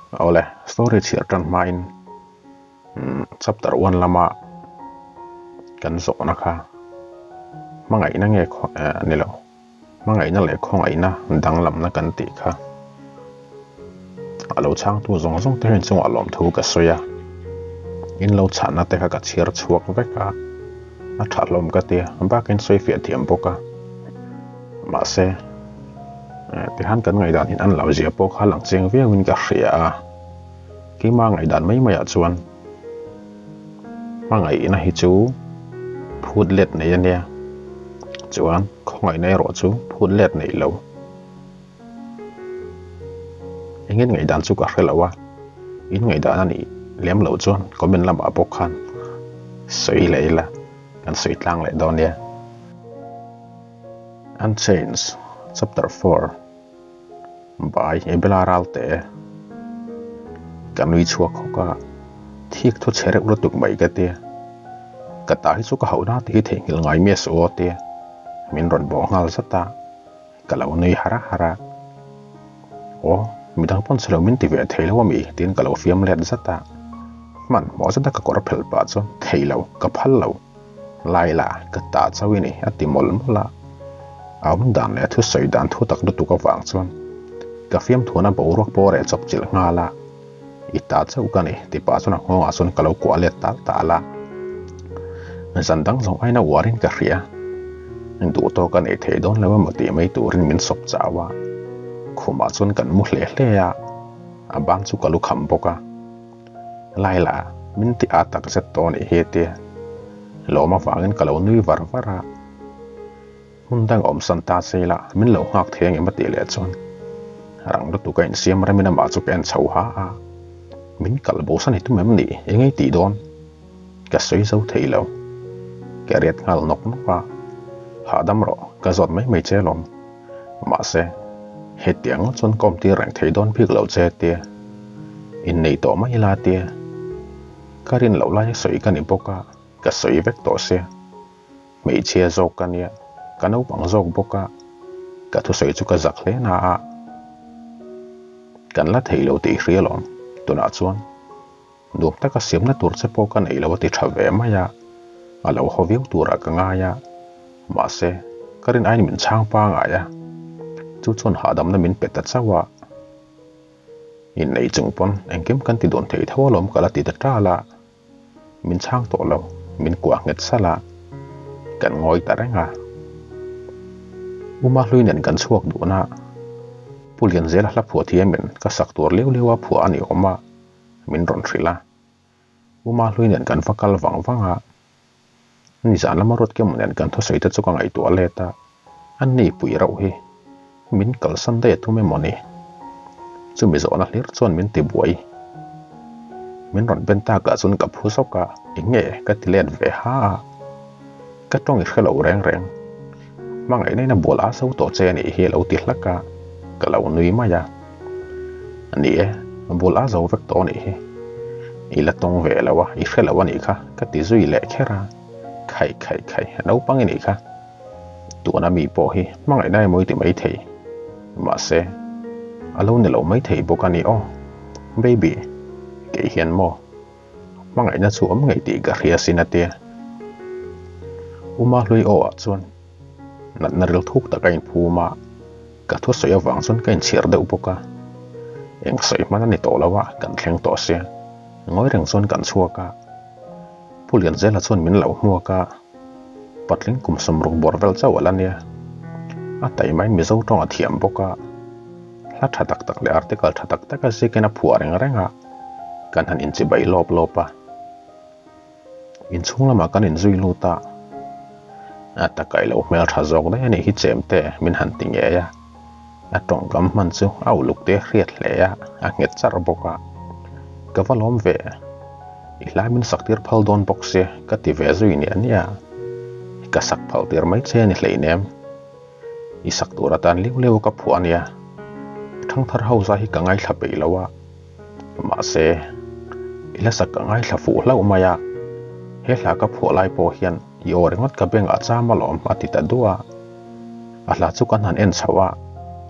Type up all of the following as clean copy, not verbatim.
Awle, story chhiar tan hmain chapter 1 lama kan zawhna kha hmangaihna nge ni lo hmangaihna leh khawngaihna danglamna kan tih kha a lo chhangtu zawng zawng te hian chungah lawmthu ka sawi a, in lo chhahna te kha ka chhiar chhuak vek a, a tha hlawm ka tia bakin sawi fiah thiam bawk a, mahse tihian kan ngaihdan in an lo zia pawh kha lang chiang viauin ka hria a, keima ngaihdan mai maiah chuan hmangaihna hi chu phut let nei a nia, chuan khawngaihna erawh chu phut let neih lo. Engin ngaihdan chu ka hre lo a, in ngaihdan a nih lem loh chuan comment lamah bawk khan sawi leh ila kan sawi tlang leh dawn nia. Unchained Chapter 4 By Abela Ralte Ka nui chhuak hawk a, thik thu chhe reuh lutuk mai ka tia. Ka ta hi chu ka hauh na tih hi theihnghilh ngai miah suh aw tia min rawn bawh nghal zat a. Ka lo nui har har a, Aw, midang pawn chhe lo min ti ve thei lo ami? tiin ka lo fiam let zat a. Hmanhmawh zata ka kawr phelh pah chuan, Thei lo, ka phal lo. Laila, ka ta chauh i ni, a ti mawlh mawlh a. A awm dan leh a thusawi dan thu tak lutuk avang chuan ka fiamthuana boruak pawh reh chawp chilh nghal a. I ta chauh ka ni, ti pah chuan a nghawngah chuan ka lo kuah let tal tal a. Zan dang zawng aina uarin ka hria. Duh tawk a nei thei dawn lo emaw tih mai turin min sawp chau a. Khumah chuan kan mu hle hle a, a ban chu ka lu kham bawk a. Laila, min ti a tak zet tawh anih hi tia lawm avangin ka lo nui var var a. Hmun dang awmsan ta se ila min lo nghak thei angem a tih leh chuan rang lutuk a insiam remin amah chu ka en chho ha a, min kal bo san hi tum em ni eng ei tih dawn ka sawi zo thei lo. Ka riat nghal nawk nawk a, hahdam rawh ka zawt mai mai che alawm. Mahse hetiang ngawt chuan ka awm tir reng thei dawn bik lo che tia innei tawh mai ila tia ka rin loh laia sawi ka ni bawk a, ka sawi vek tawh sia. Hmeichhia zawk ka nia, ka naupang zawk bawk a, ka thusawi chu ka zak hle na a, kan la thei lo tih hria lawm, tunah chuan nuam taka siamna tur che pawh ka nei lo a ti tha ve mai a, a lo haw viau turah ka ngai a, mahse ka rin aiin min chhang pangai a, chu chuan hahdamna min pe ta chauh a, innei chung pawn engkim kan ti dawn thei tho alawm ka la ti ta tal a. Min chhang tawh lo, min kuah nghet salh a, kan ngawi ta reng a. Uma hlui nen kan chhuak dun a, Pu Lianzela hla phuah thiamin ka sak tur liau liau a phuah a ni awm a, min rawn hrilh a. Uma hlui nen kan va kal vang vang a, nizan lama Ruatkiama nen kan thusawi te chu ka ngaihtuah let a, a ni pui rauh hi min kalsan daih a tum emaw ni? Chumi zawhna hlir chuan min ti buai. Min rawn ben takah chuan ka phu zawk a, eng nge ka ti let ve ha a. Ka tawng i hre lo reng reng. Hmangaihna in a bual a zo tawh che a nih hi a lo ti hlak a, ka lo nui mai a. Ni e, bual a zo vek tawh a nih hi. I la tawng ve lo a, i hre lo a nih kha, ka ti zui leh kher a. Khaih khaih khaih, naupang i nih kha. Tuna mi pawh hi hmangaihna emaw i ti mai thei. Mahse, a lo ni lo mai thei bawk a ni aw. Baby, kei hian maw? Hmangaihna chu awm ngei tih ka hria sin a tia. Uma hlui aw ah chuan natna ril thuk tak a inphum a, ka thusawi avang chuan ka inchhir deuh bawk a. Eng sawi hman a ni tawh lo a, kan thleng tawh sia. Ngawi reng chuan kan chhuak a. Pu Lianzela chuan min lo hmuak a, patling kum 60 bawr vel chauh a la nia. A taimaiin Mizo tawng a thiam bawk a, hla tha tak tak leh article tha tak tak a zikin a phuah reng reng a, kan han inchibai lawp lawp a. Inchhung lamah kan inzui lut a, a takai lo hmel tha zawk daih a nih hi chemte min han ti ngei a. A tawngkam hman chu a uluk te hriat hle a, a nghet char bawk a. Ka va lawm ve, i hlai min sak tir phal dawn bawk sia ka ti ve zui nia nia. Ka sak phal tir mai che a ni hleinem. I sak tur atan liu liu ka phuah a nia. Thangthar ho zai hi ka ngaithla peih lo a. Mahse, i la sak ka ngaithla fuh hlauh mai a. He hla ka phuah lai pawh hian i aw ringawt ka bengah cham alawm a ti ta duah a. A hla chu kan han en chhoh a,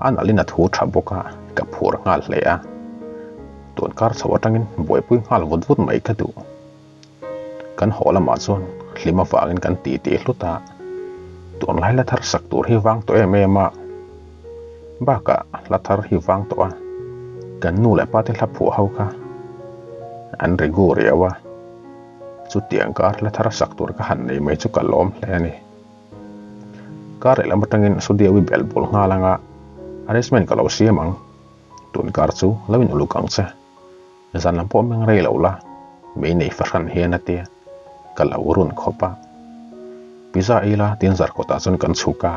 a nalhin a thu tha bawk a, ka phur nghal hle a. Tun kar chho atangin buaipui nghal vut vut mai ka duh. Kan haw lamah chuan hlim avangin kan ti tih hlut a, tunlai la thar sak tur hi vang tawh em em a. Bakah hla thar hi vang tawh a, kan nu leh pa te hla phuah ho kha an regu riau a, chutiang kar hla thar sak tur ka han nei mai chu ka lawm hle a ni. Kar lehlam atangin studio i bel bul nghal anga arrangement ka lo siam ang. Tun kar chu lo in uluk ang che. Zan lam pawh meng rei lo la, mei nei fahran hian a tia ka lo run khawp a. Pizza ei la tin zarkawtah chuan kan chhuk a,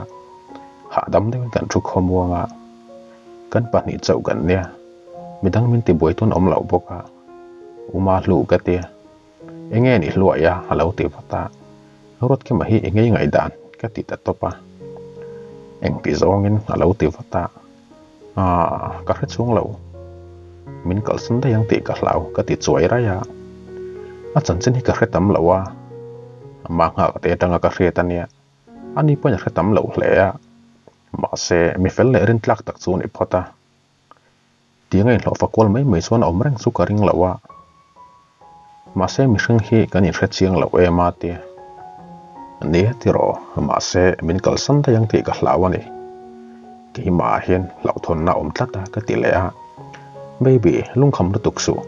hahdam deuhin kan thu khawmuang a. Kan pahnih chauh kan nia, midang min tibuai tun awm loh bawk a, Uma hlu ka tia. Enge ni hluai a a lo ti vat a, Ruatkima hi enge i ngaihdan ka ti ta tawp a. Engti zawngin a lo ti vat a, Aaa, ka hre chung lo. Min kalsan daih ang tih ka hlau ka ti chuai raih a. A chanchin hi ka hre tam lo a, amah nghak te atanga ka hriat a nia. Ani pawhin a hre tam lo hle a, mahse mi fel leh rintlak tak chu a ni phawt a. Tiang a inhlawhfa kual mai mai chuan a awm reng chu ka ring lo a. Mahse mihring hi kan inhre chiang lo em a tia. Nia tiraw, mahse min kalsan daih ang tih ka hlau a ni. Keimah ah hian hlauhthawnna a awm tlat a ka ti leh a. Baby, lungkham lutuk suh.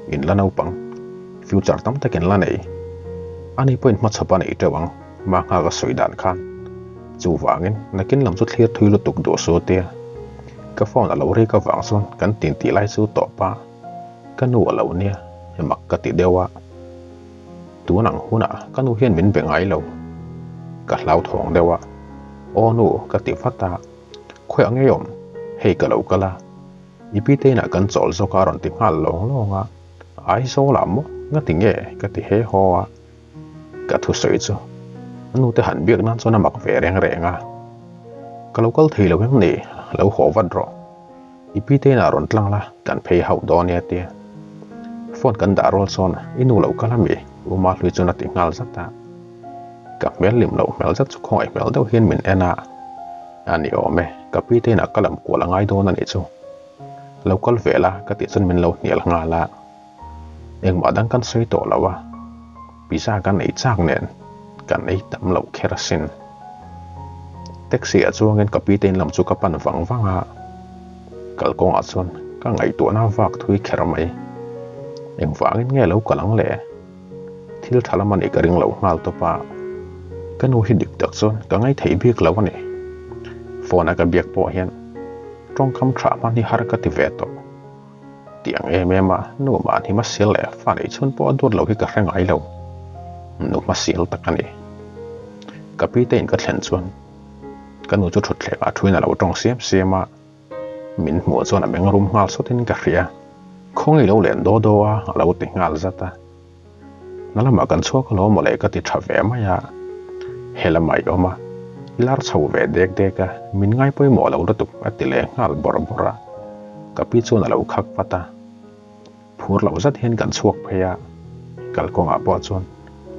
In la naupang. Future tam tak in la nei. Ani pawhin hmachhawp a nei teuh ang, mah nghak a sawi dan khan. Chuvangin nakin lam chu thlir thui lutuk duh su tia. Ka phone a lo rik avang chuan kan tin tih lai chu tawp a, ka nu a lo nia, mak ka ti deuh a. Tun ang hunah ka nu hian min be ngai lo. Ka hlauthawng deuh a, Aw nu ka ti vat a, khawiah ngei awm, hei ka lo kal a, i pi te inah kan chawl zawk a rawn ti nghal lawng lawng a, Aizawl ah maw nga ti nge ka ti he haw a. Ka thusawi chu a nute han biak nan chuan a mak ve reng reng a, Ka lo kal thei lo em ni, lo haw vat rawh. I pi te inah rawn tlang la, kan phei hauh dawn nia tia. Phone kan dah rual chuan i nu lo kal ami? U Mahlui chuan a ti nghal zat a. Ka hmel lim loh hmel zet chu khawngaih hmel deuh hian min en a, A ni awm e, ka pi te inah ka lam kual a ngai dawn a nih chu. Lo kal ve la ka tih chuan min lo hnial nghal a. Engmah dang kan sawi tawh lo a, pizza kan ei chak nen kan ei tam loh kher asin. Taxi ah chuangin ka pi te in lam chu ka pan vang vang a, kalkawngah chuan ka ngaihtuahna vak thui kher mai. Engvangin nge lo kal ang le? Thil tha lam a nih ka ring lo nghal tawp a, ka nu hi dik tak chuan ka ngaithei bik lo a ni. Phone a ka biak pawh hian tawngkam tha hman hi har ka ti ve tawh. Tiang em em a, nu mahni hmasial leh fa neih chhun pawh a duat lo hi ka hre ngai lo. Nu hmasial tak a ni. Ka pi te in ka thlen chuan ka nu chu thutthleng ah thuin a lo tawng siam siam a, min hmuh chuan a meng rum nghal sawtin ka hria. Khawngaih lo len daw daw a, a lo ti nghal zat a. Na lamah kan chhuak alawm mawle ka ti tha ve mai a, he lamah i awm a, i lar chho ve dek dek a, min ngai pawimawh lo lutuk a ti leh nghal bawrh bawrh a, ka pi chuan a lo khak vat a, phur loh zat hian kan chhuak phei a, kalkawngah pawh chuan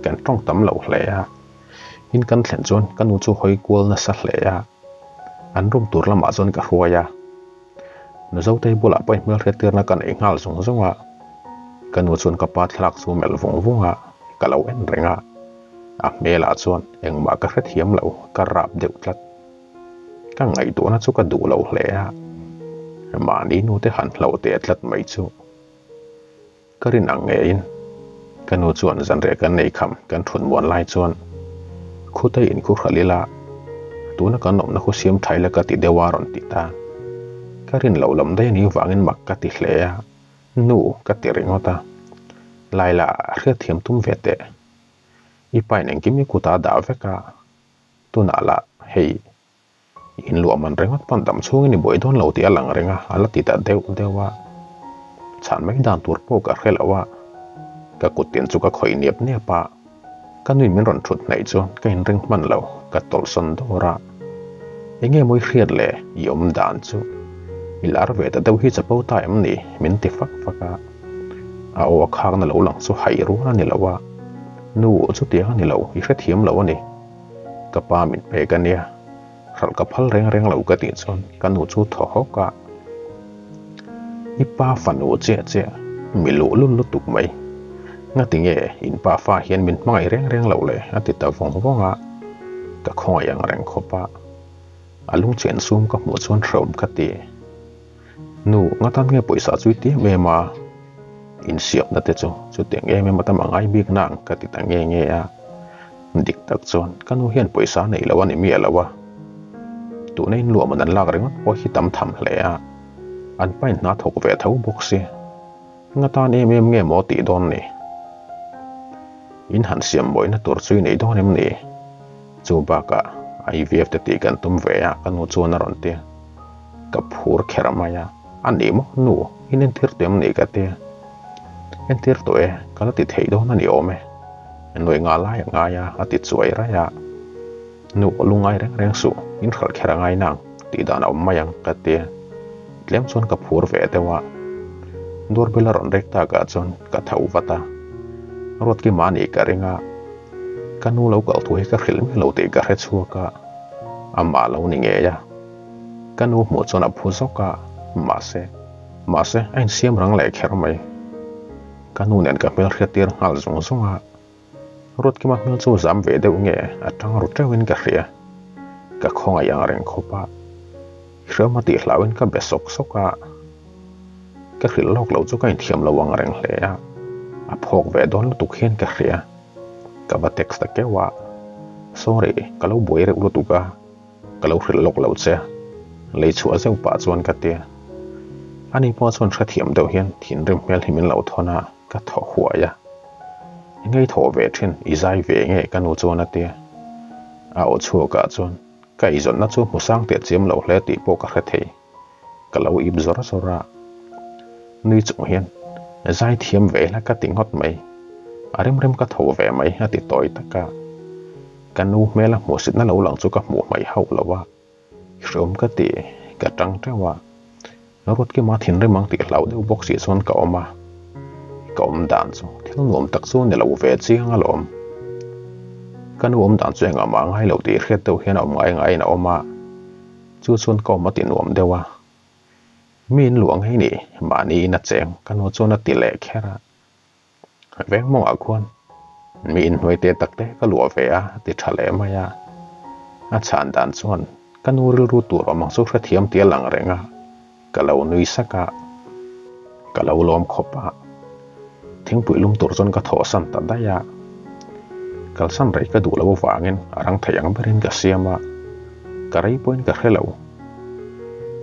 kan tawng tam lo hle a, in kan thlen chuan ka nu chu hawi kual nasa hle a, an room tur lamah chuan ka hruai a. Nuzotei bulah pawh hmelhriat tirna ka neih nghal zung zung a, ka nu chuan ka pa thlalak chu melh vung vung a, ka lo en reng a, a hmelah chuan engmah ka hrethiam lo, ka rap deuh tlat. Ka ngaihtuahna chu ka duh lo hle a, mahni nute han hloh teh tlat mai chu. Ka rin ang ngeiin ka nu chuan zanriah kan nei kham kan thun muan lai chuan khutei in khu hralh ila tuna kan awmna khu siam tha ila ka ti deuh a rawn ti ta. Ka rin loh lam daih anih vangin mak ka ti hle a, nu ka ti ringawt a, Laila hriatthiam tum ve teh. I pain engkim i kutah a dah vek a, tunah lah hei In luah man ringawt pawn dam chhungin i buai dawn lo tih a lang reng a, a la ti ta deuh deuh a. Chhan mai dan tur pawh ka hre lo a, ka kut tin chu ka khawih niap niap a. Ka nui min rawn thut hnaih chuan ka inring hman lo, ka tawlhsawn dawr a. Enge mawi hriat le i awm dan chu? I lar ve ta deuh hi chapo ta em ni? min ti fak fak a. A aw a khakna lo lang chu haih rual a ni lo a. Nu, chutiang a ni lo, i hrethiam lo a ni. Ka pa min pek a nia, hralh ka phal reng reng lo ka tih chuan ka nu chu thaw hawk a. I pa fanu chiah chiah. Mi luhlul lutuk mai. Ngati nge in pa fa hian min hmangaih reng reng loh le a ti ta vawng vawng a. Ka khawngaih ang reng khawp a. A lungchen sum ka hmuh chuan hreawm ka ti. Nu, ngatan nge pawisa chu i ti em em a? Insiamna te chu chutiang em em a tam a ngai bik nang ka ti ta nge nge a. Dik tak chuan ka nu hian pawisa a neih lo a ni miah lo a. Tuna inluah man an lak ringawt pawh hi tam tham hle a. An pain hna thawk ve tho bawk si. Ngatan em em nge maw tih dawn ni? In han siam mawina tur chu i nei dawn em ni? Chu bakah IVF te tih kan tum ve a ka nu chuan a rawn ti. Ka phur kher mai a, a ni maw nu in entir tawh em ni ka ti. Entir tawh e, ka la ti thei dawn a ni awm e. Nuai nga lai a ngai a, a ti chuai raih a. Nu lu ngai reng reng suh, in hralh kher a ngai nang tih dan a awm mai ang ka ti. Tlem chuan ka phur ve deuh a. Doorbell a rawn rek takah chuan ka tho vat a. Ruatkima a nih ka ring a. Ka nu lo kal thu hi ka hrilh miah lo tih ka hre chhuak a. Amah lo ni ngei a. Ka nu hmuh chuan a phu zawk a, mahse, mahse a insiam rang leh kher mai. Ka nu nen ka hmel hriat tir nghal zung zung a. Ruatkima hmel chu zam ve deuh nge a tang ru teuhin ka hria. Ka khawngaih ang reng khawp a. Hreawm a tih hlauhin ka be sawk sawk a. Ka hrilh lawk loh chu ka inthiam lo ang reng hle a. A phawk ve dawn lutuk hian ka hria. Ka va text ta keuh a. Sorry, ka lo buai reuh lutuk a. Ka lo hrilh lawk lo che. Lei chhuah zeuh pah chuan ka ti. Ani pawh chuan hrethiam deuh hian thinrim hmel hi min lo thawn a, ka thaw huai a. Engei thaw ve thin, i zai ve nge ka nu chuan a ti. A aw chhuakah chuan ka eizawnna chu hmu sang teh chiam lo hle tih pawh ka hre thei. Ka lo ip zawr zawr a. Nui chung hian zai thiam ve ila ka ti ngawt mai. A rem rem ka tho ve mai a ti tawi tak a. Ka nu hmela hmuhsitna lo lang chu ka hmuh hmaih hauh lo a. Hreawm ka ti, ka tang teuh a. Ruatkima thinrim ang tih hlau deuh bawk si chuan ka awm a. Ka awm dan chu thil nuam tak chu ni lo ve chiang alawm. Ka nu awm dan chu engah mah ngai lo tih hriat deuh hian a awm ngai ngaiin a awm a. Chu chuan ka awm a ti nuam deuh a. Mi in luah ngei ni, mahni in a cheng, ka nu chuan a ti leh kher a. Veng mawngah khuan mi inhnuai te tak te ka luah ve a ti tha leh mai a. A chhan dan chuan ka nu rilru tur awm ang chu hrethiam tia lang reng a, ka lo nui sak a, ka lo lawm khawp a. Thingpui lum tur chuan ka thawhsan ta daih a. Kalsan rei ka duh lo avangin a rang thei ang berin ka siam a, ka rei pawhin ka hre lo.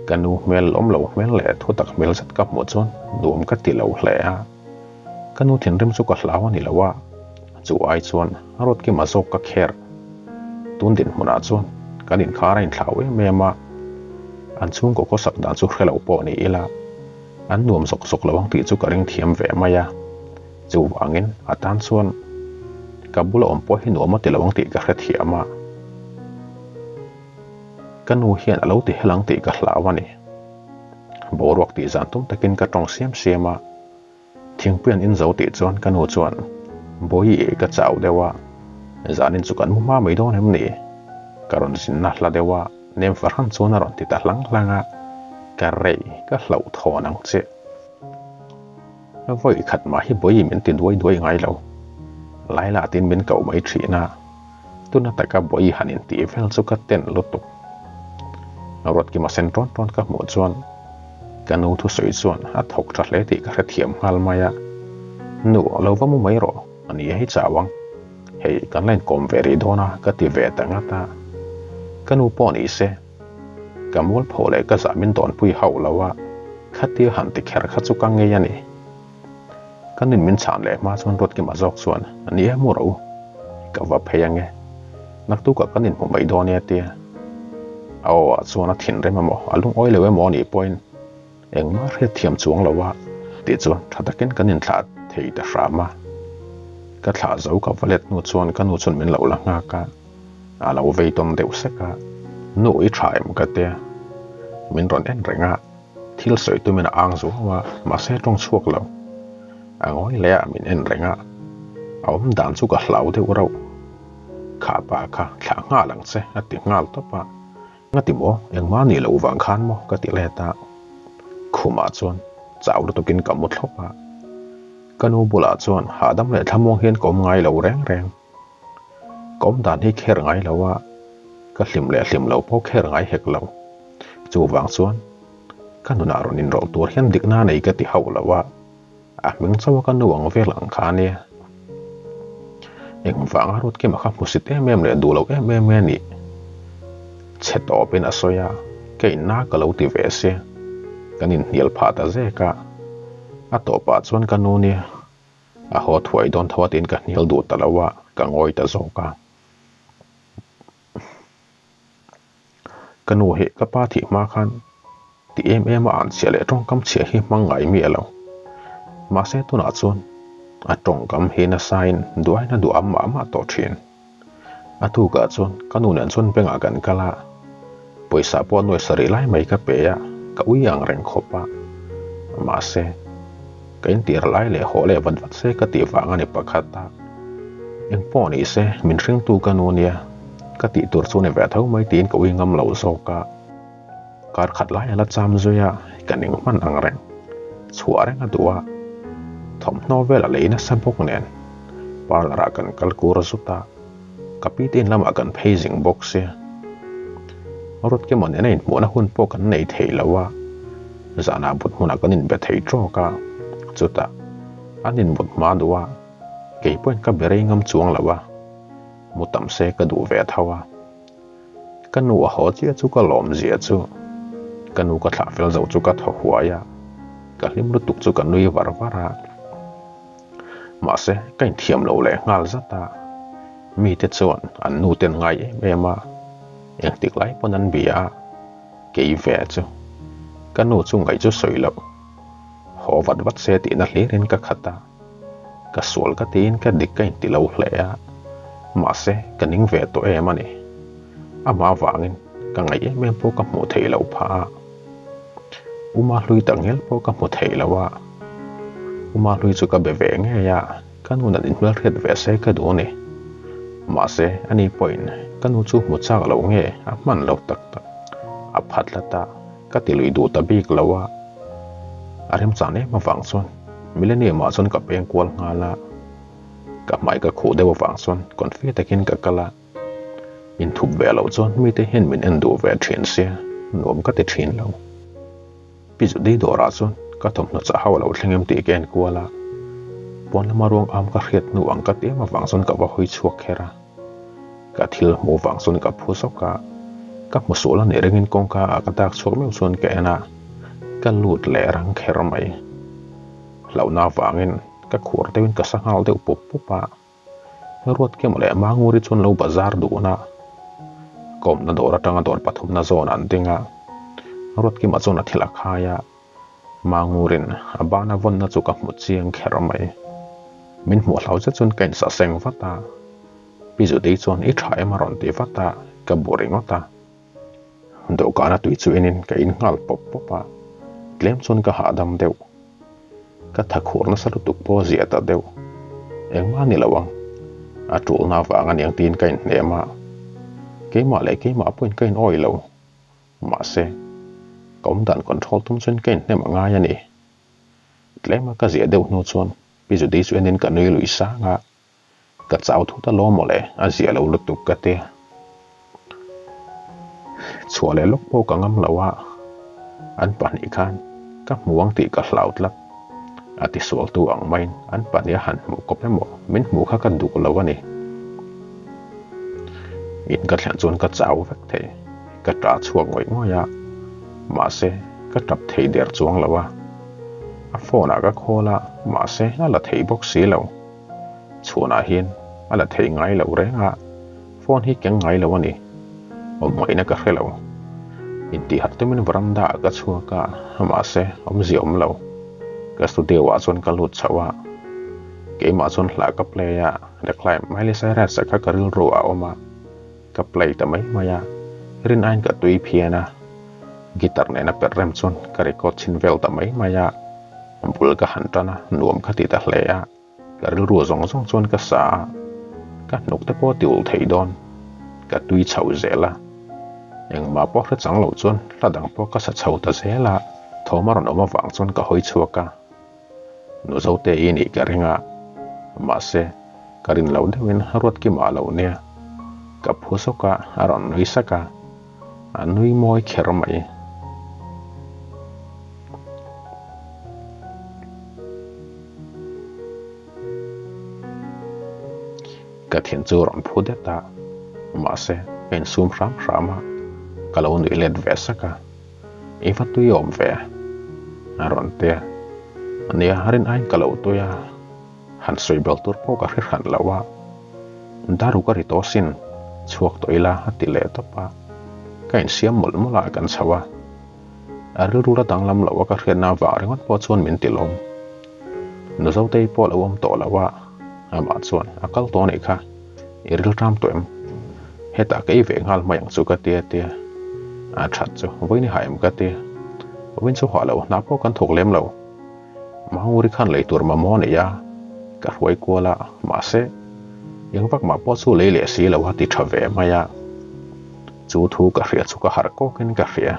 Ka nu hmel awm lo hmel leh thutak hmel zet ka hmuh chuan nuam ka ti lo hle a. Ka nu thinrim chu ka hlau a ni lo a, chu ai chuan a rawt kima zawk ka kher. Tun dinhmunah chuan kan inkhar a inthlau em em a, an chhungkaw khawsak dan chu hre lo pawh ni ila, an nuam zawk zawk lo ang tih chu ka ring thiam ve mai a. Chuvangin a tan chuan ka bula awm pawh hi nuam a ti lo ang tih ka hrethiam a. Ka nu hian a lo ti hel ang tih ka hlau a ni. Boruak tih zan tum takin ka tawng siam siam a. Thingpui an in zo tih chuan ka nu chuan, Bawihi ka chau deuh a, zanin chu kan mu hma mai dawn em ni? Ka rawn zinna hla deuh a, nem fahran chuan a rawn ti ta hlang hlang a, ka rei ka hlauh thawn ang che. Vawi khat mah hi Bawihi min ti duai duai ngai lo. Laila tiin min koh mai thin a, tuna taka Bawihi han intih vel chu ka ten lutuk. Ruatkima sen tawn tawn ka hmuh chuan ka nu thusawi chuan a thawk tha hle tih ka hrethiam nghal mai a. Nu, lo va mu mai rawh, a ni hei chau ang. Hei, kan la inkawm ve rih dawn a, ka ti ve ta ngat a. Ka nu pawh ni se, ka mualpho leh ka zah min dawnpui hauh lo a, khatia han ti kher kha chu ka ngei a ni. Ka nun min chhan leh hma chuan Ruatkima zawk chuan, Ni e mu rawh u, ka va phei ange. Naktukah kan inhmu mai dawn e a tia. A aw ah chuan a thinrim emaw, a lungawi lo emaw anih pawhin engmah hriat thiam chuang lo a tih chuan tha takin kan inthlah thei ta hram a. Ka thlah zo ka va let hnu chuan ka nu chuan min lo la nghak a, a lo vei tawn deuh sek a. Nu i tha em ka tia. Min rawn en reng a. Thil sawi tumin a ang zuau a, mahse tawng chhuak lo. A ngawi leh a min en reng a, a awm dan chu ka hlau deuh rauh. Kha pa kha thlah nghal ang che a ti nghal tawp a, Ngati maw, engmah nih loh vang khan maw ka ti let a. Khumah chuan chau lutukin ka mu thlawp a. Ka nu bulah chuan hahdam leh thlamuang hian ka awm ngai lo reng reng. Ka awm dan hi kher ngai lo a, ka hlim leh hlim lo pawh kher ngai hek lo. Chuvang chuan ka nunah rawn inrawlh tur hian dikna nei ka ti hauh lo a, a hming chauha ka nu ang vel ang kha a nia. Engvanga Ruatkima kha hmusit em em leh duh lo em em nge nih? Chhe tawpin a sawi a, ka inna ka lo ti ve sia. Kan inhnial phah ta zek a, a tawpah chuan ka nu nia a haw thuai dawn tho a tiin ka hnial duh ta lo a, ka ngawi ta zawk a. Ka nu hi ka pa thih hma khan ti em em a an chhia leh tawngkam chhia hi hmang ngai miah lo. Mahse tunah chuan a tawngkam hi nasain duain a duh am mah mah tawh thin. A tukah chuan ka nu nen chuan bank ah kan kal a, pawisa pawh nuai sarih lai mai ka pe a, ka ui ang reng khawp a. Mahse ka intir lai leh haw leh vat vat se ka tih vang a ni pakhat a. Engpawh ni se min hringtu ka nu nia ka tih tur chu ni ve tho mai tiin ka ui ngam lo zawk a. Kar khat lai a la cham zui a, ka ning hman ang reng. Chhuah reng a duh a, thawmhnaw vel a lei nasa bawk nen parlour ah kan kal kur zut a, ka pi te in lamah kan phei zing bawk sia. Ruatkima nena inhmuhna hun pawh kan nei thei lo a, zanah but hmunah kan inbe thei tawk a, chutah an inmut hma duh a, kei pawhin ka be rei ngam chuang lo a, mu tam se ka duh ve tho a. Ka nu a haw chiah chu ka lawm zia chu ka nu ka thlah fel zo chu ka thaw huai a, ka hlim lutuk chu ka nui var var a. Mahse, ka inthiam lo leh nghal zat a, mite chuan an nu ten ngai em em a, engtik lai pawn an bia a, kei ve chu ka nu chu ngaih chu sawi loh, haw vat vat se tihna hlirin ka khat a. Ka sual ka tiin ka dik ka inti lo hle a, mahse ka ning ve tawh em a ni. Amah avangin ka ngaih em em pawh ka hmuh theih loh phah a, Uma hlui tak ngial pawh ka hmu theih lo a. Uma hlui chu ka be ve ngei a, ka nu nan inhmelhriat ve se ka duh a ni. Mahse ani pawhin ka nu chu hmu chak lo nge a hman lo tak tak, a phat hlat a, ka ti lui duh ta bik lo a. A remchang em avang chuan Millennium ah chuan ka peng kual nghal a, ka hmai ka khuh deuh avang chuan confi takin ka kal a, inthup ve loh chuan mite hian min en duh ve thin sia nuam ka ti thin lo. Pi Judy dawrah chuan ka thawmhnaw chah ho a lo thleng em tih ka en kual a, pawn lama ruang am ka hriat hnu ang ka ti em avang chuan ka va hawi chhuak kher a. Ka thil hmuh vang chuan ka phu zawk a, ka hmu sual a nih ringin kawngka ah ka dak chhuak meuh chuan ka en a, ka lut leh rang kher mai. Hlauhna avangin ka khur deuhin ka sa nghal deuh pup pup a, Ruatkema leh Manguri chuan lo bazar dun a, ka awmna dawr atanga dawr pathumna zawn an ding a, Ruatkima chuan a thil a khai a, Mangurin a bana vawnna chu ka hmu chiang kher mai. Min hmuh hlau zet chuan ka insaseng vat a, Pi Judy chuan i tha em a rawn ti vat a, ka bu ringawt a. Dawhkana tui chu enin ka in nghal pawp pawp a, tlem chuan ka hahdam deuh. Ka tha khur nasa lutuk pawh a ziah ta deuh. Engmah ni lo ang, a tulna avang aniang tiin ka inhnem a, keimah leh keimah pawhin ka in awih lo. Mahse, ka awmdan control tum chuan ka inhnem a ngai a ni. Tlema ka ziah deuh hnu chuan Pi Judy chu enin ka nui lui sang a, Ka chau thut a lawm mawle, a ziah lo lutuk ka ti. Chhuah leh lawk pawh ka ngam lo a, an pahnih khan ka hmu ang tih ka hlau tlat. A tisualtu ang maiin an pahnih a han hmuh kawp emaw min hmuh kha ka duh lo a ni. In ka thlen chuan ka chau vek thei, ka ṭah chhuak ngawih ngawih a, mahse ka ṭap thei der chuang lo a. A phone ah ka call a, mahse a la thei bawk si lo. Chhuanah hian a la thei ngai lo reng a, phone hi keng ngai lo a ni. Awmngaihna ka hre lo. Intihharh tumin veranda ah ka chhuak a, mahse awmzia awm lo. Ka studio ah chuan ka lut chhoh a, keimah chuan hla ka play a, The Climb Miley Cyrus-a kha ka rilru ah a awm a, ka play ta mai mai a, rin aiin ka tui phian a, guitar nena perh rem chuan ka record chhin vel ta mai mai a, bul ka han tan a, nuam ka ti ta hle a. Ka rilru zawng zawng chuan ka sa a, ka hnuk te pawh ti ulh thei dawn. Ka tui chho zel a, engmah pawh hre chang lo chuan hla dang pawh ka sa chho ta zel a, thawm a rawn awm avang chuan ka hawi chhuak a. Nu Zote i nih ka ring a, mahse, ka rin lo deuhin Ruatkima a lo nia. Ka phu zawk a, a rawn nui sak a, a nui mawi kher mai. Ka thin chu rawn phu det a, mahse, ka insum hram hram a, ka lo nui let ve sak a. I va tui awm ve? A rawn ti a. Nia, rin aiin ka lo tui a, han sawi bel tur pawh ka hre hran lo a. Daru ka ri tawh sin, chhuak tawh ila a ti leh tawp a. Ka insiam mawlh mawlh a kan chho a. A rilru la danglam loh a ka hriatna avang ringawt pawh chuan min ti lawm. Nuzotei pawh lo awm tawh lo a, amah chuan a kal tawh anih kha. I rilram tawh em? Hetah ka ei ve nghal mai ang chu ka ti a tia. A that chu vawiin i hah em ka ti. Vawiin chu hah lo, hna pawh kan thawk lem lo. Manguri khan lei tur mamawh a nei a, ka hruai kual a, mahse, eng vak mah pawh chu lei leh si lo a ti tha ve mai a. Chu thu ka hria chu ka harh kawkin ka hria.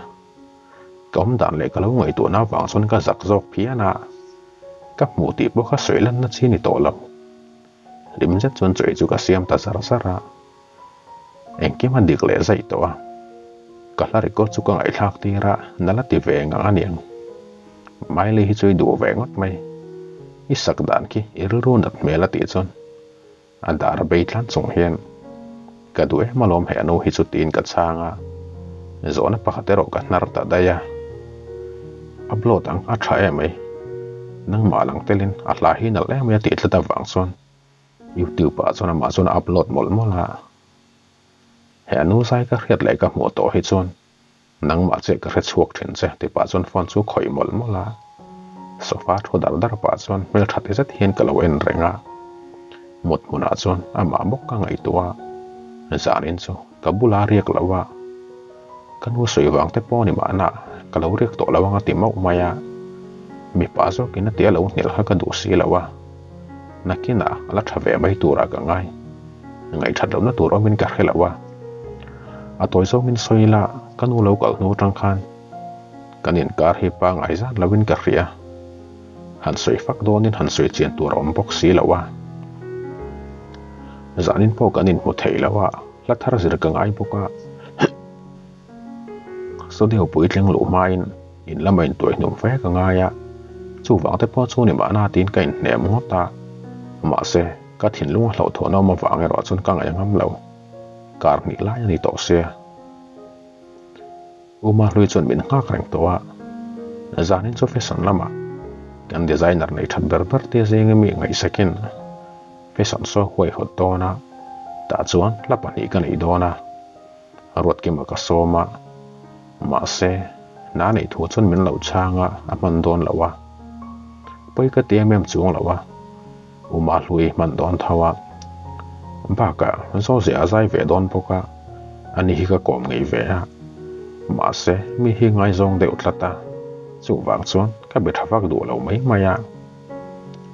Ka awm dan leh ka lo ngaihtuahna avang chuan ka zak zawk phian a, ka hmuh tih pawh kha sawi lanna chi ni tawh lo. Hlim zet chuan chawi chu ka siam ta zar zar a, engkim a dik leh zaih tawh a, ka hla record chu ka ngaihthlak tir a, na la ti ve ngang a niang. Miley hi chu i duh ve ngawt mai, i sak dan khi i rilru nat hmel a tih chuan a dar bei tlan chung hian ka duh em alawm he nu hi chu tiin ka chhang a, zawhna pakhat erawh ka hnar ta daih a, upload ang a tha em mai. Nangmah lang telin a hla hi nalh em mai a tih tlat avang chuan YouTube ah chuan amah chuan a upload mawlh mawlh a. He nu zai ka hriat leh ka hmuh tawh hi chuan nangmah chiah ka hre chhuak thin che ti pah chuan phone chu khawih mawlh mawlh a. Sofa thu dar dar pah chuan hmeltha ti zet hian ka lo en reng a. Mut hmunah chuan amah bawk ka ngaihtuah a, zanin chu ka bula riak lo a. Ka nu sawi vang te pawh ni mahna ka lo riak tawh lo ang a ti mauh mai a, mipa zawkin a tia lo hnel kha ka duh si lo a, nakinah a la tha ve mai turah ka ngai, ngaihthat lohna tur awmin ka hre lo a. A tawi zawngin sawi ila ka nu lo kal hnu atang khan kan inkar hi pangngai zat lovin ka hria, han sawi fak dawnin han sawi chian tur a awm bawk si lo a, zanin pawh kan inhmu thei lo a. Hla thar zir ka ngai bawk a, studio puitling luh hmain in lama intuaihnum fe ka ngai a, chuvang te pawh chu ni mahna tiin ka inhnem ngawt a, mahse ka thinlung a hlauhthawn awm avang erawh chuan ka ngaih ngam lo, kar hnih lai a ni tawh sia. Uma hlui chuan min nghak reng tawh a, zanin chu fashion lamah kan designer nei that ber ber te zinga mi ngaihsakin Fashion saw huai hawt dawn a, tah chuan hla pahnih ka neih dawn a, Ruatkima ka sawm a, mahse hna neih thu chuan min lo chhang a, a hman dawn lo a, pawi ka ti em em chuang lo a, Uma hlui hman dawn tho a, bakah Zawzi a zai ve dawn bawk a, ani hi ka kawm ngei ve a, mahse mi hi ngaizawng deuh tlat a, chuvang chuan ka be tha vak duh lo mai mai a.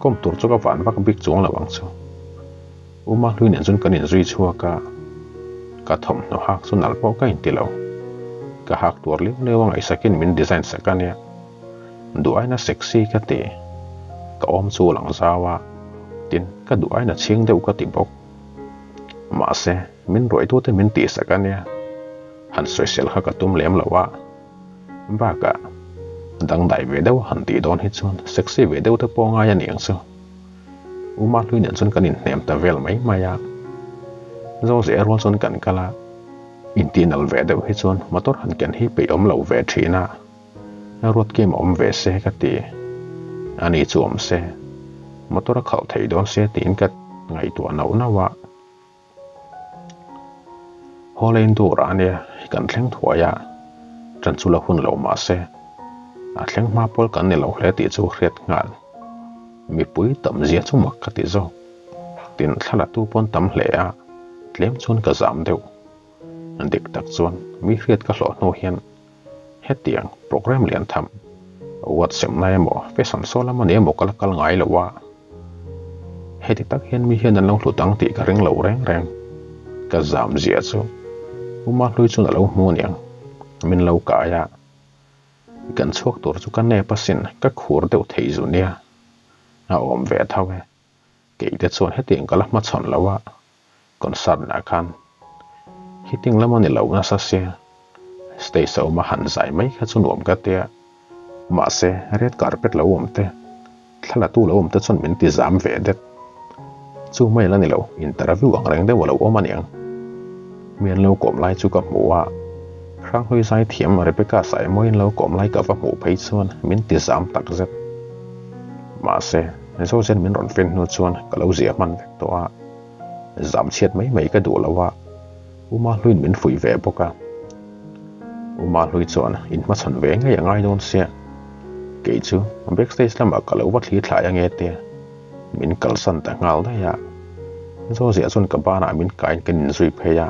Kawm tur chu ka van vak bik chuang lo ang chu. Uma hlui nen chuan kan inzui chhuak a, ka thawmhnaw hak chu nalh pawh ka inti lo. Ka hak tuar liau liau a ngaihsakin min design sak a nia. Duh aina sexy ka ti. Ka awm chu lang zau a, tin ka duh aina chhing deuh ka ti bawk. Mahse, min ruaitute min tihsak a nia. Han sawisel kha ka tum lem lo a. Bakah, dangdai ve deuh han tih dawn hi chuan sexy ve deuh te pawh ngai a ni ang chu. U Mahlui nen chuan kan inhnem ta vel mai mai a. Zoze rual chuan kan kal a, intinal ve deuh hi chuan motor han ken hi peih awm lo ve thin a. Ruatkim a awm ve se ka ti. Ani chu awm se, motor a khalh thei dawn se tiin ka ngaihtuah nauh nauh a. Hawleng dur ah ania kan thleng thuai a, ṭan chu la hun lo mah se, a thleng hma pawl kan ni lo hle tih chu hriat nghal. Mipui tam zia chu mak ka ti zawk. Tin, thla la tu pawn tam hle a, tlem chuan ka zam deuh. Dik tak chuan mi hriat ka hlawh hnu hian hetiang program lian tham WhatsApp na emaw fashion show lam ani emaw ka la kal ngai lo a, heti tak hian mi hian an lo hlut ang tih ka ring lo reng reng. Ka zam zia chu Uma hlui chuan a lo hmu aniang min lo kai a, kan chhuak tur chu ka nep asin ka khur deuh thei zu nia. A awm ve tho e. Kei te chuan hetiang ka la hmachhawn lo a, concert nah khan hitting lam a ni lo nasa sia, stage a awm a han zai mai kha chu nuam ka tia. Mahse, red carpet lo awm te, thla la tu lo awm te chuan min ti zam ve det. Chu mai la ni lo, interview ang reng deuh a lo awm aniang. Mi an lo kawm lai chu ka hmu a, Hranghlui zai thiam Rebecca Saimawiin lo kawm lai ka va hmuh phei chuan min ti zam tak zet. Mahse, Zozen min rawn fin hnu chuan ka lo zia hman vek tawh a, zam chhiat mai mai ka duh lo a, Uma hluiin min fuih ve bawk a. Uma hlui chuan inhmachhawn ve ngei a ngai dawn sia, kei chu backstage lamah ka lo va thli thlai ange tia min kalsan ta nghal daih a. Zoziah chuan ka banah min kaiin kan inzui phei a.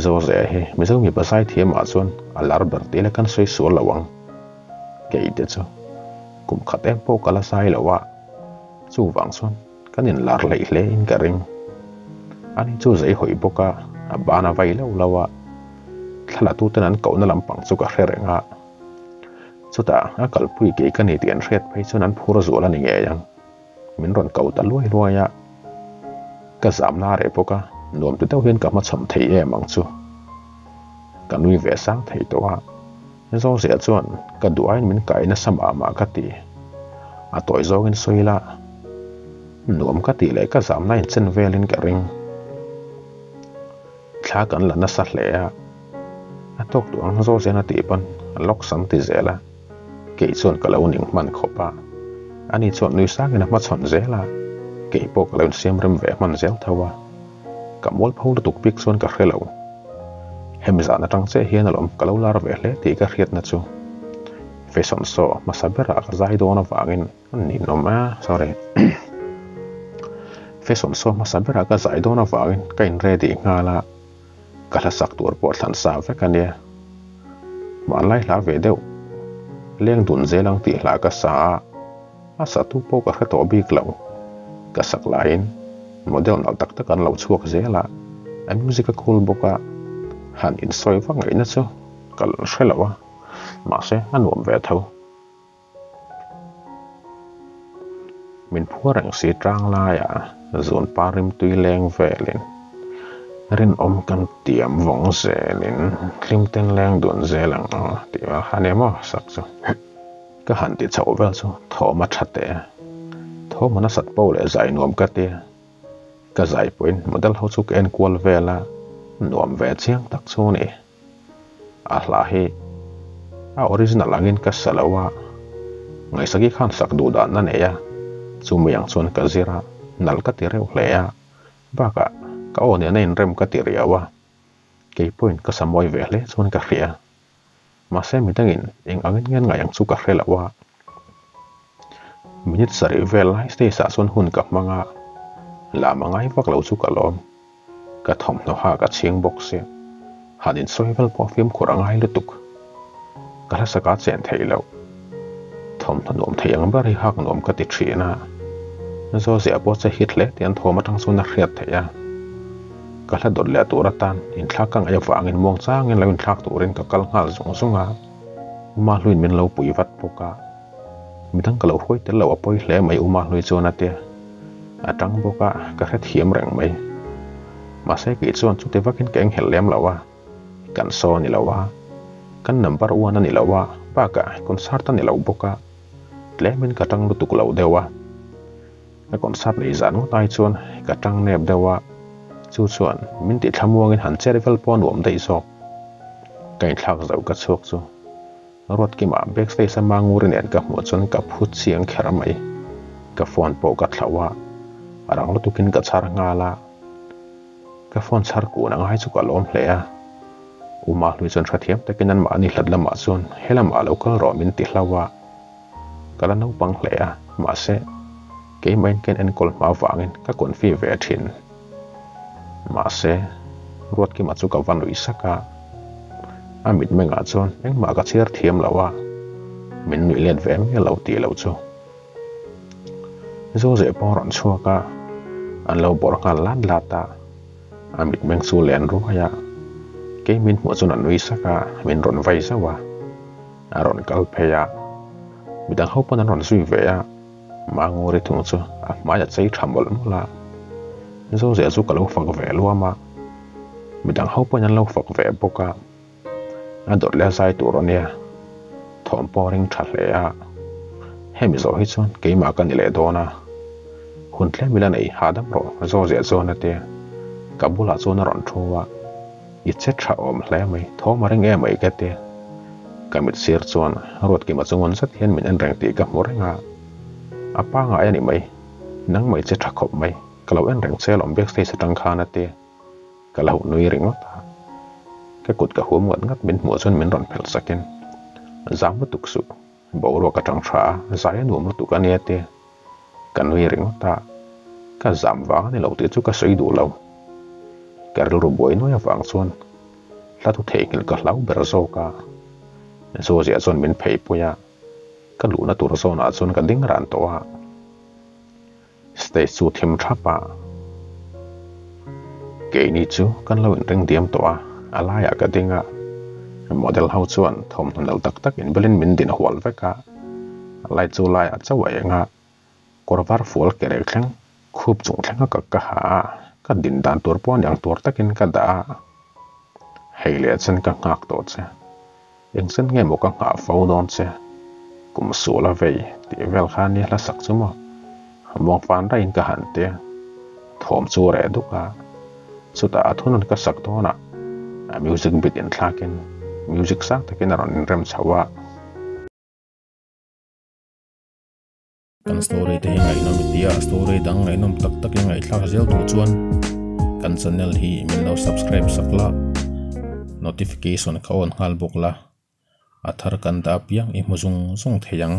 Zoziah hi Mizo mipa zaithiamah chuan a lar ber tih la kan sawi sual lo ang. Kei te chu kum khat em pawh ka la zai lo a, chuvang chuan kan inlar hleih hle in ka ring. Ani chu zei hawi bawk a, a ban a vai lo lo a, thla tu ten an kohna lampang chu ka hre reng a. Chutah a kalpui kei ka ni tih an hriat phei chuan an phur zual a ni ngei ang. Min rawn ko ta luai luai a, ka zamna reh bawk a, nuam ti deuh hian ka hmachhawn thei em ang chu. Ka nui ve sang thei tawh a, Zoziah chuan ka duh aiin min kai nasa mah mah ka ti. A tawi zawngin sawi ila, nuam ka tih leh ka zamna inchen velin ka ring. Thla kan la nasa hle a, a tawk duh ang Zoziahna tih pawn lawk sam ti zel a, kei chuan ka lo ning hman khawp a, ani chuan nui sangin a hmachhawn zel a, kei pawh ka lo insiam rem ve hman zel tho a. Ka mualpho lutuk bik chuan ka hre lo. Hemi zan atang chiah hian alawm ka lo lar ve hle tih ka hriatna chu Fashion show hmasa berah ka zai dawn avangin an ninawm a, sorry. Fashion show hmasa berah ka zai dawn avangin ka in ready nghal a, ka hla sak tur pawh thlan sa vek a nia. Hmanlai hla ve deuh, leng dun zel ang tih hla ka sa a. A satu pawh ka hre tawh bik lo. Ka sak laiin model nalh tak tak an lo chhuak zel a, a music a cool bawk a, han insawi vak ngaihna chu ka hre lo a, mahse a nuam ve tho. Min phuar reng si tang laiah zun par rimtui leng velin rinawm kan tiam vawng zelin hlim ten leng dun zel ang aw tih vel kha ania maw sak chu. Ka han ti chhoh vel chu thawm a tha teh a, thawm a nasat poh leh zai nuam ka ti a. Ka zai pawhin model ho chu ka en kual vel a, nuam ve chiang tak chu a ni. A hla hi a original angin ka sa lo a, ngaihsaki khan sak duh dan a nei a, chumi ang chuan ka zir a, nalh ka ti reuh hle a, bakah ka aw nen a inrem ka ti riau a, kei pawhin ka sa mawi ve hle chuan ka hria. Mahse midangin eng angin nge an ngaih ang chu ka hre lo a. Minute sarih vel lai stage ah chuan hun ka hmang a, lam a ngai vak lo chu ka lawm. Ka thawmhnaw ha ka chhing bawk sia, han insawi vel pawh fimkhur a ngai lutuk. Ka hlasak a chen theih loh. Thawmhnaw nuam thei ang ber hi hak nuam ka ti thin a, Zoziah pawh che hit hle tih an thawm atang chuan a hriat theih a. Ka hla dawt leh tur atan inthlak ka ngaih avangin muang changin lo inthlak turin ka kal nghal zung zung a, Uma hluiin min lo pui vat bawk a, midang ka lo hruai tel lo a pawi hle mai Uma hlui chuan a tia, a tang bawk a, ka hrethiam reng mai. Mahse kei chuan chuti vakin ka enghelh lem lo a, kan saw a ni lo a, kan number one a ni lo a, bakah concert a ni lo bawk a, tlemin ka tang lutuk lo deuh a. Ka concert nei zan ngawt ai chuan ka tang nep deuh a, chu chuan min tih thlamuangin han chet vel pawh a nuam daih zawk. Ka inthlak zo ka chhuak chu Ruatkima backstage a Manguri nen ka hmuh chuan ka phu chiang kher mai. Ka phone pawh ka thlauh a, a rang lutukin ka chhar nghal a. Ka phone chhar kun a ngai chu ka lawm hle a. U Mahlui chuan hrethiam takin anmahni hlat lamah chuan helamah lo kal rawh min ti hlauh a. Ka la naupang hle a, mahse, keimahin ka enkawl hma avangin ka confi ve thin. Mahse, Ruatkima chu ka va nuih sak a, a mitmengah chuan engmah ka chhiar thiam lo a, min nuih let ve miah lo tih loh chu. Zozeh pawh a rawn chhuak a, an lo bawrh nghal lat lat a, a mitmeng chu len ruai a, kei min hmuh chuan a nui sak a, min rawn vai zauh a. A rawn kal phei a, midang ho pawn an rawn zui ve a. Manguri thung chu a hmai a chei tha mawlh mawlh a, Zozia chu ka lo fak ve luam a, midang ho pawhin an lo fak ve bawk a, a dawt leh a zai tur a nia, thawm pawh a ring tha hle a, hemi zawh hi chuan keimah ka ni leh dawn a, hun tlem ila nei hahdam rawh Zozia chuan a ti a, ka bulah chuan a rawn thu a. I che tha awm hle mai, thawm a ring em mai ka ti. Ka mit sir chuan Ruatkima chu ngun zet hian min en reng tih ka hmu reng a, a pangai a ni mai, nang mai che tha khawp mai, ka lo en reng che alawm backstage atang khan a ti. Ka la huh nui ringawt a, ka kut ka hum ngat ngat min hmuh chuan min rawn phelh sakin, Zam lutuk suh, boruak atang tha a, zai a nuam lutuk a nia ti. Ka nui ringawt a, ka zam vang a ni lo tih chu ka sawi duh lo. Ka rilru buai nuai avang chuan hla thu theihnghilh ka hlau ber zawk a. Zuaziah chuan min phei pui a, ka luhna tur zawnah chuan ka ding ran tawh a. Stage chu thim thap a, keini chu kan lo inring diam tawh a, a laiah ka ding a. Model ho chuan thawmhnaw nalh tak tak inbelin min din hual vek a. Light chu laiah chauh a eng a, kawr var fual ke reh thleng khup chung thleng a ka ka ha a, ka din dan tur pawh aniang tur takin ka dah a, hei leh chen ka nghak tawh che, engchen nge maw ka nghah fo dawn che, kum sual a vei tih vel kha nia hla sak chu maw, muang fan raiin ka han ti a, thawm chu a reh duk a, chutah a thunun ka sak dawnah a music bit inthlakin music sang takin a rawn inrem chho a. Kan story te hi ngaihnawm i tia, story dang ngaihnawm tak tak i ngaihthlak zel duh chuan kan channel hi min lo subscribe sak la, notification kha on nghal bawk la, a thar kan dah apiang i hmu zung zung thei ang.